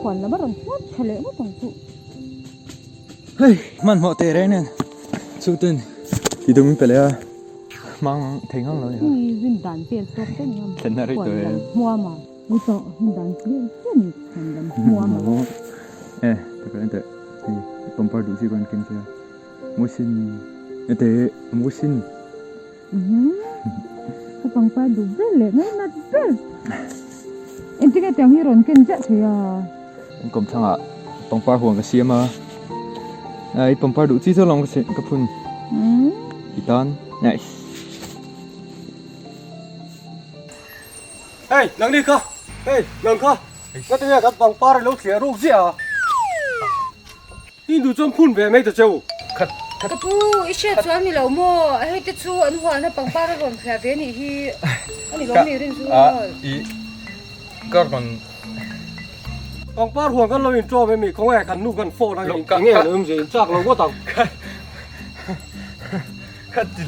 Huan lam a rawn hmuam tha leh ngawt ang chu. Hei hmanhmawh teh reng nen chu ten ti dum pe leh a hmang thei ngang lo ni ha. Hei rin dan vel tawk te ni a. Thlenna rei tawh em. Huan lam hmuam a. Ni tawh rin dan vel te ni huan lam hmuam a. E taka en teh hei pangpar duh chi khan ken che a Musin e teh Musin. Ka pangpar duh ber leh ngainat ber. Engtin nge tiang hi rawn ken ziah thei a? Kan kawmthlangah pangpar huan ka siam a, i pangpar duh chi chu alawm ka phun i tan. Nice. Hey, nang ni kha. Hey, nang kha. Ka tinge kan pangpar i lo thliah ruk ziah a. Hindu chuan phun ve mai ta cheu. Khat Ka pu, i hriat chuan ni lo maw? Hei te chu an hualna pangpar a rawn thliah ve nih hi a ni lawm ni rin chu rawn. I ka rawn. Pangpar huan kan lo inṭawm em i khawnge kan nu kan phone a eng nge an awm zia in chak lo ngawt ang. Khat ti.